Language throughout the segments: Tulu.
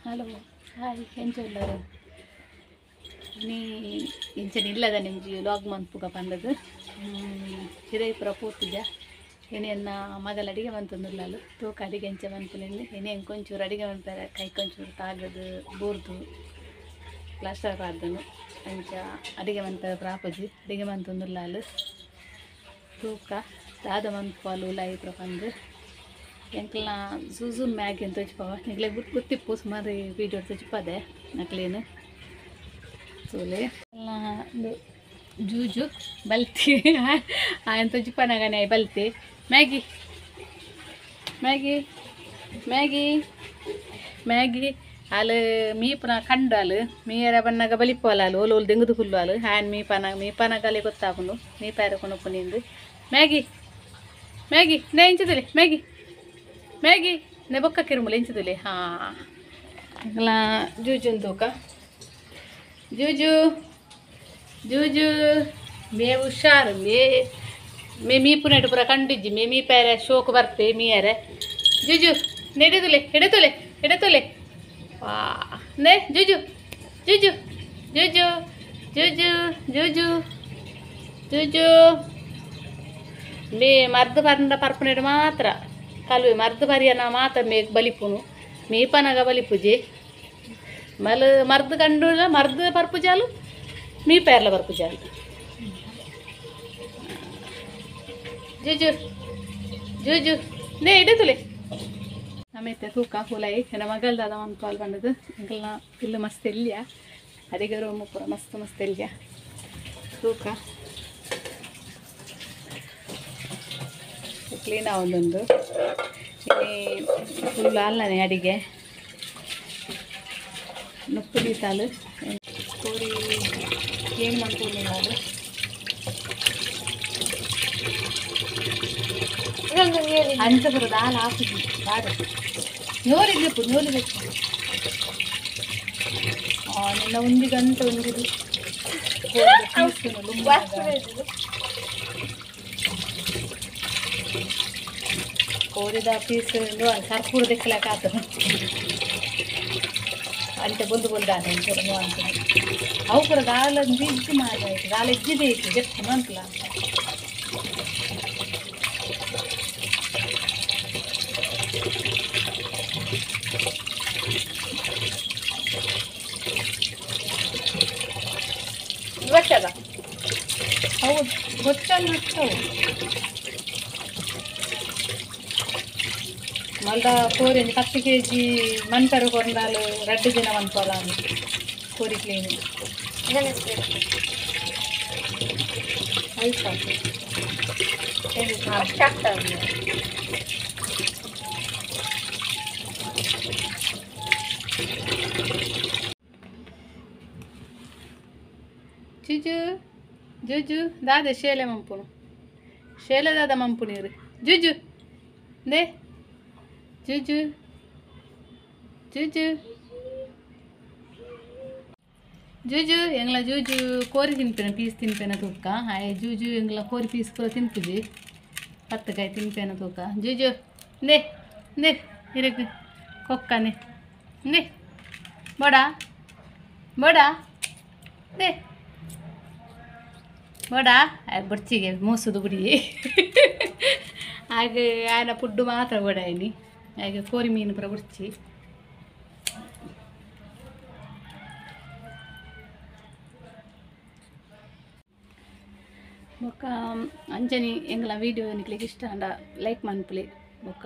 ಹಲೋ ಹಾಯ್ ಎಂಚ ನೀ ಇಂಚನ ಇಲ್ಲದ ನಿಂಜಿ ಲಾಗ್ ಮನ್ಪುಗ ಪಂಡದು ಹಿರೇಪುರ ಪೂತಿಜ ಎಣ್ಣೆಯನ್ನ ಮಗಲ ಅಡಿಗೆ ಮಂತಂದುಲ್ಲಾಲು ತೂಕ ಅಡಿಗೆ ಎಂಚ ಮನ್ಪುನೆಂದು ಎಣ್ಣೆ ಕೊಂಚೂರು ಅಡಿಗೆ ಮನ್ಪೆರೆ ಕೈ ಕೊಂಚೂರು ತಾಗದು ಬೂರ್ದು ಪ್ಲಾಸ್ಟರ್ ಪಾಡ್ದನು ಅಂಚ ಅಡಿಗೆ ಮನ್ಪೆರೆ ಪ್ರಾಪುಜಿ ಅಡಿಗೆ ಮಂತಂದುಲ್ಲಾಲು ತೂಕ ದಾದ ಮನ್ಪಾಲು ಉಲಾಯಿ ಪಂದು ಎಂಕ್ಲ ಜೂಜು ಮ್ಯಾಗಿ ಅಂತ ತೋಚಿಪಾವ ನಿಗ್ಲೆ ಗುತ್ತಿಪ್ಪು ಸುಮಾರು ವೀಡಿಯೋ ತೋಚಿಪದೆ ನಕ್ಲೇನು ಸೋಲೆ ಜೂಜು ಬಲ್ತಿ ಆಯನ್ ತೋಚಿಪನಗನೆ ಬಲ್ತಿ ಮ್ಯಾಗಿ ಮ್ಯಾಗಿ ಮ್ಯಾಗಿ ಮ್ಯಾಗಿ ಅಲ್ ಮೀಪುನ ಕಂಡಾಲು ಮೀಯರ ಬಣ್ಣಗ ಬಲಿಪೋಲಾಲು ಓಲು ಓಲು ದೆಂಗುದು ಕುಲ್ವಾಲು ಆಯನ್ ಮೀಪನ ಮೀಪನಗಲೆ ಗೊತ್ತಾಪುಂಡು ಮೀಪಾರ ಕೊನೊಪ್ಪು ನಿಂದು ಮ್ಯಾಗಿ ಮ್ಯಾಗಿ ನೇ ಇಂಚುದುಲೆ ಮ್ಯಾಗಿ ಮ್ಯಾಗಿ ನೆ ಬೊಕ್ಕ ಕಿರುಮುಲೆ ಇಂಚುದುಲೆ ಹಾಂ ಜೂಜು ತೂಕ ಜೂಜು ಜೂಜು ಮೇ ಹುಷಾರು ಮೇ ಮೇ ಮೀಪುನೆಟ್ ಪೂರ ಕಂಡಿಜ್ಜಿ ಮೇ ಮೀಪಾರೆ ಶೋಕ್ ಬರ್ಪೆ ಮೀಯರೆ ಜೂಜು ನೆಡೆದುಲೆ ಎಡೆತುಲೆ ಎಡೆತುಲೆ ವಾ ನೇ ಜೂಜು ಜೂಜು ಜೂಜು ಜೂಜು ಜೂಜು ಜೂಜು ಮೇ ಮರ್ದು ಪರ್ಂಡ ಪರ್ಪುನೆಟ್ ಮಾತ್ರ ಕಲುವೆ ಮರ್ದು ಪರಿಯನ ಮಾತ್ರ ಮೇಕ್ ಬಲಿಪುನು ಮೀಪನಗ ಬಲಿಪುಜಿ ಮಲ್ ಮರ್ದು ಕಂಡು ಮರ್ದು ಪರ್ಪುಜಾಲು ಮೀಪೇರ್ಲ ಪರ್ಪುಜಾಲು ಜೂಜು ಜೂಜು ನೇ ಇಡತುಲೆ ನಮೈತೆ ತೂಕ ಹುಲೈ ನನ್ನ ಮಗಲ್ದಾದ ಒಂದು ಕಾಲ್ ಬಂದದ್ದು ಎಂಕಲ್ನ ಇಲ್ಲು ಮಸ್ತ್ ಎಲ್ಲಿಯ ಅಡಿಗೆ ರೂಮು ಪೂರ ಮಸ್ತ್ ಮಸ್ತ್ ಎಲ್ಲಿಯ ತೂಕ ಕ್ಲೀನ್ ಆವೊಂದೊಂದು ಫುಲ್ ಅಲ್ಲನೆ ಅಡಿಗೆ ನುಪ್ಪು ದೀತಾಲು ಕೋರಿ ಕ್ಲೀನ್ ಮಾಡ್ಕೊಂಡಿಲ್ಲ ಅಂಚ ಬರೋದು ಹಾಲು ಹಾಕುದು ಬಾಡು ನೋರಿದ್ದಿಪ್ಪು ನೋಲಿಬೇಕು ನಿನ್ನ ಒಂದು ಗಂಟೆ ಒಂದಿದು ಕೋರಿದ ಪೀಸ್ ಕರ್ಪೂರ ದೆಕ್ಕಲಕ ಆತದ ಅಂಚೆ ಬೊಲ್ದು ಬೊಲ್ದು ಆತ ಅಂತ ಅವು ಪೂರ ದಾಲ ಇಜ್ಜಿ ಮಾರಾಯ್ತು ದಾಲ ಇಜ್ಜಿದೆ ಇತ್ತು ಜೆಪ್ಪು ಅಂತಲ ಗೊತ್ತದ ಹೌದು ಗೊತ್ತಲ್ಲ ಅವು ಮಲ್ದ ಕೋರಿ ಒಂಜಿ 10 ಕೆಜಿ ಮನ್ಪೆರೆ ಕೊಂಡಾಲು ರಡ್ಡು ದಿನ ಮನ್ಪೊಲ ಕೋರಿ ಕ್ಲೀನ್ ಐತ ಜುಜು ಜುಜು ದಾದ ಶೇಲೆ ಮಂಪುನು ಶೇಲೆ ದಾದ ಮಂಪು ನೀರು ಜುಜು they ಜುಜು ಜುಜು ಜುಜು ಎಂಗ್ಲ ಜೂಜು ಕೋರಿ ತಿನ್ಪೇನ ಪೀಸ್ ತಿನ್ಪೇನ ತೂಕ ಆಯ್ ಜೂಜು ಎಂಗ್ಲ ಕೋರಿ ಪೀಸ್ ಪೂರ ತಿನ್ಪುಜಿ ಪತ್ತಕಾಯಿ ತಿನ್ಪೇನ ತೂಕ ಜುಜು ನೇ ನೇ ಇರಕ್ ಕೊಕ್ಕನೆ ನೇ ಬೋಡಾ ಬೋಡಾ ನೇ ಬೋಡಾ ಬಡ್ಚಿಗೆ ಮೂಸುದು ಬುಡಿ ಹಾಗೆ ಆಯನ ಪುಡ್ಡು ಮಾತ್ರ ಬೋಡಾಯಿನಿ ಹಾಗೆ ಕೋರಿ ಮೀನು ಪೂರ ಬುಡ್ಚಿ ಬೊಕ್ಕ ಅಂಜನಿ ಎಂಗ್ಲ ವೀಡಿಯೋ ನಿಕ್ಲಿಗೆ ಇಷ್ಟ ಅಂಡ ಲೈಕ್ ಮನ್ಪುಲೆ ಬೊಕ್ಕ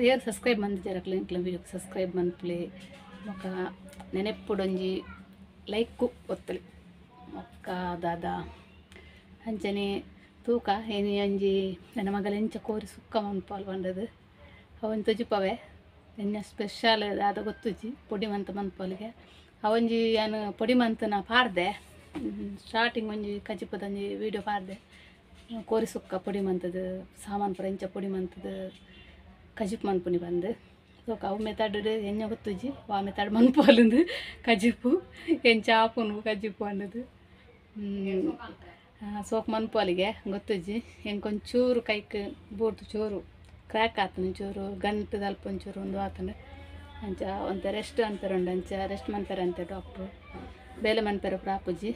ಏರ್ ಸಬ್ಸ್ಕ್ರೈಬ್ ಮಂದಿಜರಕ್ಲೆ ಎಂಕ್ಲ ವೀಡಿಯೋ ಸಬ್ಸ್ಕ್ರೈಬ್ ಮನ್ಪುಲೆ ಬೊಕ್ಕ ನೆನೆಪ್ಪುಡೊಂಜಿ ಲೈಕ್ ಒತ್ತಲೆ ಬೊಕ್ಕ ದಾದ ಅಂಚನೆ ತೂಕ ಏನಿ ಅಂಜಿ ನನ್ನ ಮಗಲ ಎಂಚ ಕೋರಿ ಸುಕ್ಕ ಮನ್ಪಾಲ್ ಪಂಡದು ಅವನ್ ತೊಜಿಪವೆ ಎನ್ನ ಸ್ಪೆಷಲ್ ದಾದ ಗೊತ್ತುಜಿ ಪೊಡಿ ಮಂತ ಮನ್ಪಾಲಿಗೆ ಅವೊಂಜಿ ಯಾನು ಪೊಡಿ ಮಂತನ ಪಾಡ್ದೆ ಸ್ಟಾರ್ಟಿಂಗ್ ಒಂಜಿ ಕಜಿಪದೊಂಜಿ ವೀಡಿಯೋ ಪಾಡ್ದೆ ಕೋರಿ ಸುಕ್ಕ ಪೊಡಿ ಮಂತದು ಸಾಮಾನು ಪೂರ ಎಂಚ ಪೊಡಿ ಮಂತದು ಕಜಿಪ್ ಮನ್ಪುನಿ ಬಂದು ಸೋಕ ಅವು ಮೆತಾಡ್ ಎಣ್ಣೆ ಗೊತ್ತುಜಿ ವಾ ಮೆತಾಡ್ ಮನ್ಪಾಲುಂದು ಕಜಿಪು ಎಂಚ ಆಪುನು ಕಜಿಪು ಅಂಡದು ಸೋಕ್ ಮನ್ಪಾಲಿಗೆ ಗೊತ್ತುಜಿ ಎಂಕೊಂಚೂರು ಕೈಕ್ ಬೂರ್ದು ಚೂರು ಕ್ರ್ಯಾಕ್ ಆತನು ಚೂರು ಗಂಟು ದಲ್ಪ ಒಂಚೂರು ಒಂದು ಆತನು. ಅಂಚ ಒಂತೆ ರೆಸ್ಟ್ ಅನ್ಪೆರುಂಡು ಅಂಚ ರೆಸ್ಟ್ ಮನ್ಪೆರೆ ಅಂತೆ ಡಾಕ್ಟ್ರು ಬೇಲೆ ಮನ್ಪೆರೆ ಪ್ರಾಪುಜಿ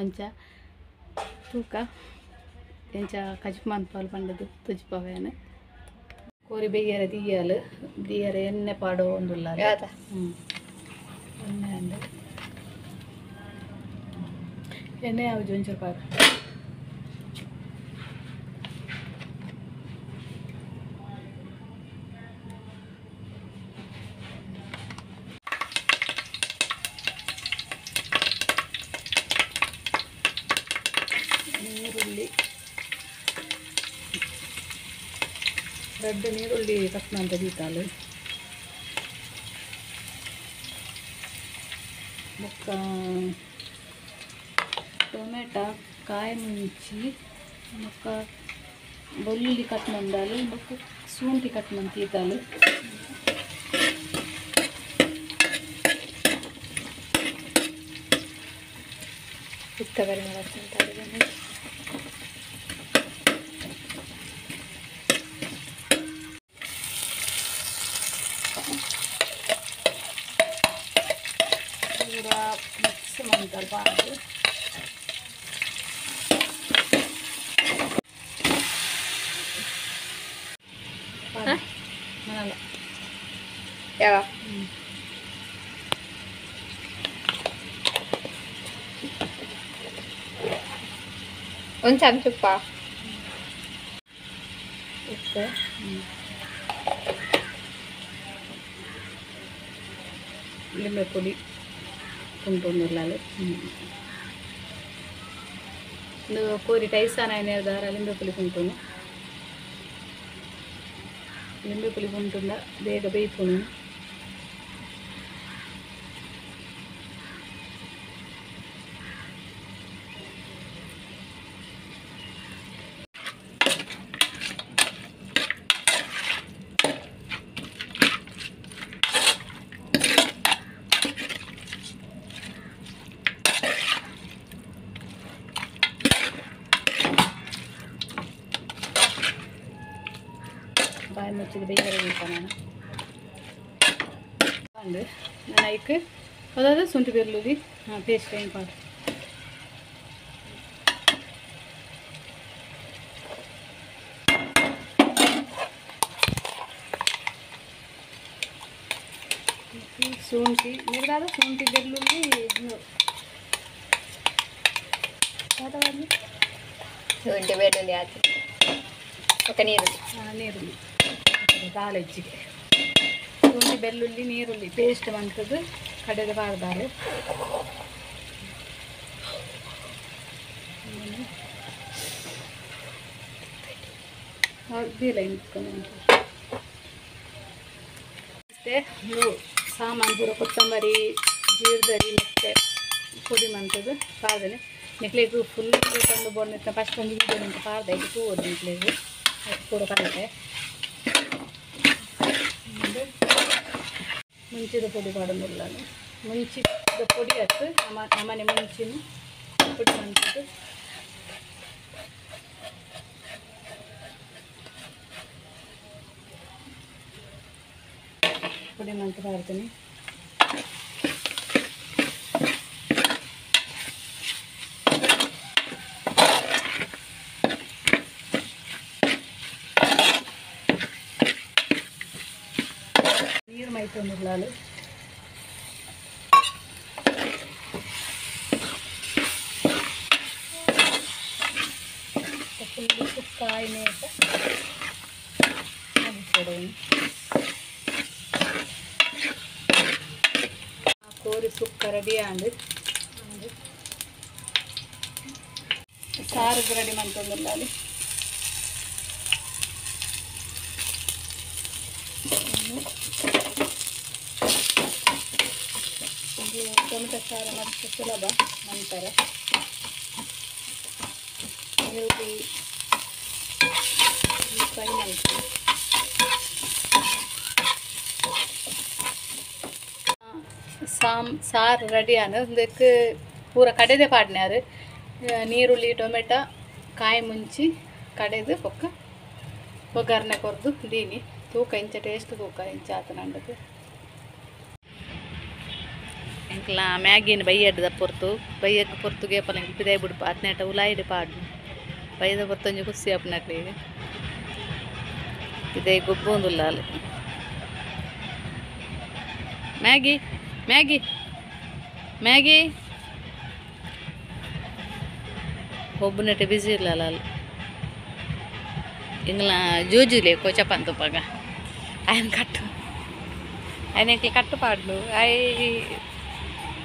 ಅಂಚ ತೂಕ ಎಂಚ ಕಜಿಪು ಮನ್ಪಾಲ್ ಪಂಡದು ತುಜಿಪವೇನೆ ಕೋರಿ ಬೇಯರೆ ದಿಯ್ಯಲು ದಿಯ್ಯರೆ ಎಣ್ಣೆ ಪಾಡೋ ಒಂದುಲ್ಲ ಎಣ್ಣೆ ಅಂಡ್ ಎಣ್ಣೆ ಯಾವುದು ಒಂಚೂರು ಪಾಡು ನೀರುಳ್ಳಿ ರೆಡ್ ನೀರುಳ್ಳಿ ಕಟ್ ಮಾಡ್ತಾ ದೀತಾಲು ಬೊಕ್ಕ ಟೊಮೆಟೊ ಕಾಯಿ ಮುಂಚಿ ಬೊಕ್ಕ ಬೆಳ್ಳುಳ್ಳಿ ಕಟ್ ಮಂದಾಲು ಬೊಕ್ಕ ಶುಂಠಿ ಕಟ್ ಮಂತೀತಾಲು ಪೂರ ಮಿಕ್ಸ್ ಮಂತಾಲ್ ಪಾಡ್ದು ಮನಲ್ಲ ಯಾವ ಒಂದು ಚಮಚ ಉಪ್ಪ ಉಪ್ಪು ಲಿಂಬೆ ಪುಡಿ ಕುಂಟೊಂದುಲ್ಲಾಲು ಇಂದು ಕೋರಿ ಟೈಸಾನ ದಾರ ಲಿಂಬೆ ಪುಳಿ ಕುಂಟುನು ಲಿಂಬೆ ಪುಳಿ ಕುಂಟುಂಡ ಬೇಗ ಬೇಯ್ಪುನು ಬಾಯಿ ಮುಚ್ಚಿದ ಬೇರೆ ನಾನು ನಾನು ಐಕ್ ಅದಾದ ಶುಂಠಿ ಬೆಳ್ಳುಳ್ಳಿ ಪೇಸ್ಟ್ ಏನು ಪಾಡು ಶುಂಠಿ ನೀರಾದ ಶುಂಠಿ ಬೆಳ್ಳುಳ್ಳಿ ಶುಂಠಿ ಬೆಳ್ಳುಳ್ಳಿ ಆಯ್ತು ఒక ನೀರುಳ್ಳಿ ನೀರುಳ್ಳಿ ದಾಲ್ ಹೆಚ್ಚಿಗೆ ಶುಂಠಿ ಬೆಳ್ಳುಳ್ಳಿ ನೀರುಳ್ಳಿ ಪೇಸ್ಟ್ ಮಂತದ್ದು ಕಡೆದ ಬಾರ್ದಾಲು ಮತ್ತು ಸಾಮಾನು ಪೂರ ಕೊತ್ತಂಬರಿ ಜೀರ್ದರಿ ಮತ್ತು ಪೊಡಿ ಮಂತದ್ದು ಪಾದನೆ ನಿಕ್ಲೇಗು ಫುಲ್ ತಂದು ಬೋರ್ನ ಫಸ್ಟ್ ಒಂದು ವೀಡಿಯೋ ನಿಂತು ಪಾರ್ದ ಈಗ ತೂವದು ನಿಕ್ಲೇಗು ಅದು ಪೂರ ಕಲಿತೆ ಮುಂಚಿದ ಪೊಡಿ ಪಾಡೊಂದುಲ್ಲ ಮುಂಚಿದ ಪೊಡಿ ಅತ್ತು ನಮ್ಮ ನಮ್ಮನೆ ಮುಂಚಿನ ಪೊಡಿ ಮಂತದ್ದು ಪುಡಿ ಮಂತ್ ಪಾಡ್ತೀನಿ. ನೀರು ಮೈತೊಂದುಲ್ಲಾಲು ಫುಲ್ ಸುಕ್ಕಾಯಿ ಮೇಟ ಕೊಡೋಣ. ಕೋರಿ ಸುಕ್ಕ ರೆಡಿ ಆಂಡ್ ಸಾರು ರೆಡಿ ಮಂತೊಂದುಲ್ಲಾಲು. ಟೊಮೆಟೊ ಸಾರು ಮತ್ತು ಸುಲಭ ನಂತರ ಈರುಳ್ಳಿ ಫ್ರೈ ಮಾಡ್ತೀವಿ. ಸಾರು ರೆಡಿ ಆನ ಇದಕ್ಕೆ ಪೂರ ಕಡೆದೇ ಪಾಡ್ನಾರು ನೀರುಳ್ಳಿ ಟೊಮೆಟೊ ಕಾಯಿ ಮುಂಚಿ ಕಡೆದು ಪೊಕ್ಕ ಒಗ್ಗರಣೆ ಕೊರ್ದು ದೀನಿ ತೂಕ ಇಂಚ ಟೇಸ್ಟ್ ತೂಕ ಇಂಚ ಆತನಂಡದು. ಎಂಕ್ಲ ಮ್ಯಾಗಿನ ಬೈಯಡ್ದ ಪೊರ್ತು ಬೈಯಕ್ಕೆ ಪೊರ್ತುಗೆ ಪಲಂಗೆ ಪಿದಾಯಿ ಬಿಡ್ಪ ಅತ್ನೇಟ ಉಲಾಯಿಡ್ ಪಾಡು ಬೈದ ಪೊರ್ತೊಂಜಿ ಖುಷಿ ಆಪುನಕ್ಲೆಗ್ ಪಿದಾಯಿ ಗೊಬ್ಬೊಂದುಲ್ಲ ಅಲ್ಲಿ ಮ್ಯಾಗಿ ಮ್ಯಾಗಿ ಮ್ಯಾಗಿ ಒಬ್ಬನಟ್ಟೆ ಬಿಸಿ ಇರಲ್ಲ ಅಲ್ಲಿ ಇಂಗ್ಲ ಜೂಜುಲೆ ಕೋಚಪ್ಪಂತುಪ್ಪಾಗ ఆయన ಕಟ್ಟು ఆయన ಎಂಕ್ಲೆ ಕಟ್ಟು ಪಾಡ್ಲು I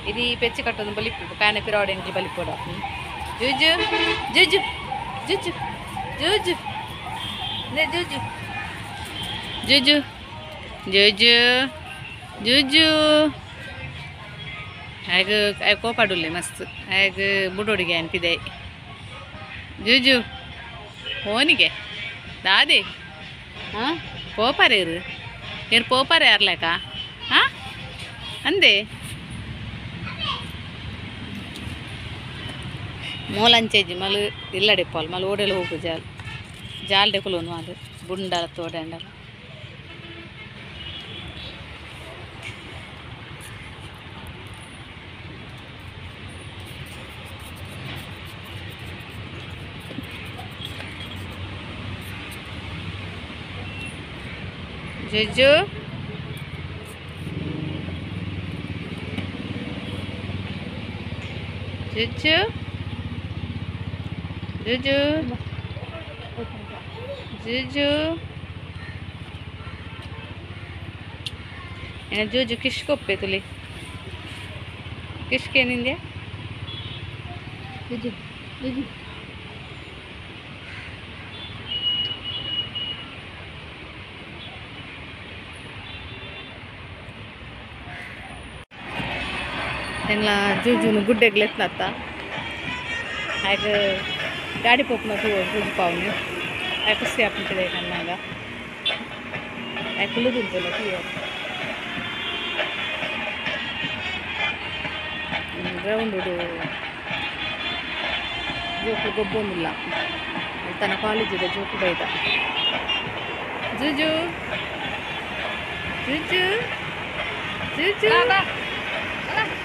ಇದು ಪೆಚ್ಚು ಕಟ್ಟೊಂದು ಬಲಿಪು ಕಾನೆ ಪಿರಾವಡೆ ಎಂಕ್ಲೆ ಬಲಿಪೋಡ ಜೂಜು ಜೂಜು ಜೂಜು ಜೂಜು ಜೂಜು ಜೂಜು ಜೂಜು ಜೂಜು ಆಗ ಆಯ್ ಕೋಪಾಡುಲ್ಲೆ ಮಸ್ತ್ ಆಗ ಬುಡೋಡಿಗೆ ಅನ್ಪಿದೆ ಜೂಜು ಹೋನಿಗೆ ದಾದಿ ಹಾಂ ಪೋಪಾರೆ ಇರು ಏರು ಪೋಪಾರೆ ಯಾರ್ಲೇಕ ಹಾಂ ಅಂದೆ ಮೋಲಂಚೆಜ್ಜಿ ಮಲು ಇಲ್ಲಡೆಪ್ಪಾಲ್ ಮಲು ಓಡೆಲ್ಲ ಹೋಗು ಜಾಲ್ ಜಾಲ್ ಡೆಕುಲೋನು ಅದು ಬುಂಡಲ ತೋಡಂಡಲ ಜುಜು ಜುಜು ಜುಜು ಜುಜು ಏನ ಜುಜು ಕಿಶ್ಕೊಪ್ಪೆ ತುಲಿ ಕಿಶ್ಕೇನಿಂದ್ಯಾ ಜುಜು ಜುಜು ಎಂಗ್ಲ ಜೂಜುನು ಗುಡ್ಡೆಗ್ ಲೆತ್ನತ್ತ ಆಗ ಗಾಡಿ ಪೋಪುನ ಜೂಜು ಪಾವುನು ಆಯ್ ಖುಷಿ ಆಪುಂಟಿದೆ ಕಣ್ಣಾಗ ಆಯ್ ಕುಲ್ಲುದುಂತುಲ್ಲ ತೂಯ ಗ್ರೌಂಡ್ ಜೋಕು ಗೊಬ್ಬೊಂದಿಲ್ಲ ತನ್ನ ಕಾಲೇಜಿದ ಜೋಕು ಬೈದ ಜೂಜು ಜೂಜು ಜೂಜು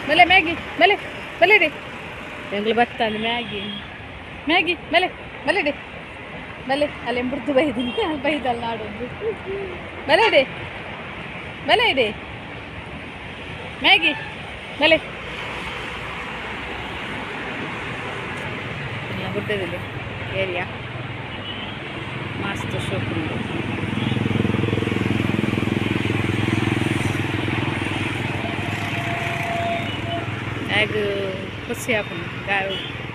ಬಲೆ ಮ್ಯಾಗಿ ಬಲೆ ಬಲೆ ಡೆ ಎಂಗ್ಲು ಬತ್ತಾನೆ ಮ್ಯಾಗಿ ಮ್ಯಾಗಿ ಬಲೆ ಬಲೆ ಡೆ ಬಲೆ ಅಲ್ಲಿ ಎಂಬುರ್ದು ಬೈದಿನಿ ಅಲ್ಲಿ ಬೈದಲ್ಲ ನಾಡೊಂದು ಬಲೆ ಡೆ ಬಲೆ ಡೆ ಮ್ಯಾಗಿ ಬಲೆ ಗುಡ್ಡದಲ್ಲಿ ಏರಿಯಾ ಮಸ್ತ್ ಶೋಕ್ ಉಂಟು ಆಗ ಖುಷಿ ಆಪುಂಡು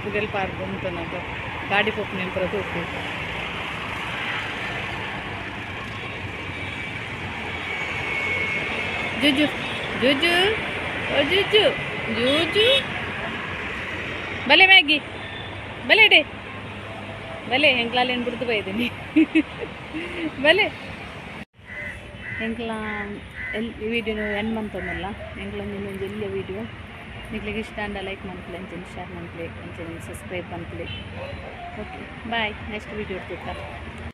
ಪುಗೆಲ್ ಪಾರ್ಕ್ ಉಂಟುನಗ ಗಾಡಿ ಪೋಪುನ ಪೂರ ತೂಪು ಜುಜು ಜುಜು ಓ ಜುಜು ಜುಜು ಬಲೆ ಮ್ಯಾಗಿ ಬಲೆ ಡೇ ಬಲೆ ಎಂಕ್ಲಾಲ್ ಏನು ಬಿಡ್ದು ಬೈದೀನಿ ಬಲೆ ಎಂಕ್ಲ ಎಲ್ಲಿ ವೀಡಿಯೋನು ಎಂಡ್ ಮಂತೊಂದಲ್ಲ ಎಂಕ್ಲ ಒಂಜಿ ಎಲ್ಲಿಯ ವೀಡಿಯೋ ನಿಕ್ಲೆಗ್ ಇಷ್ಟ ಅಂಡ ಲೈಕ್ ಮನ್ಪುಲೆ ಅಂಚನೆ ಶೇರ್ ಮನ್ಪುಲೆ ಅಂಚನೆ ಸಬ್ಸ್ಕ್ರೈಬ್ ಮನ್ಪುಲೆ. ಓಕೆ ಬಾಯ್, ನೆಕ್ಸ್ಟ್ ವೀಡಿಯೋ ತೂಕ.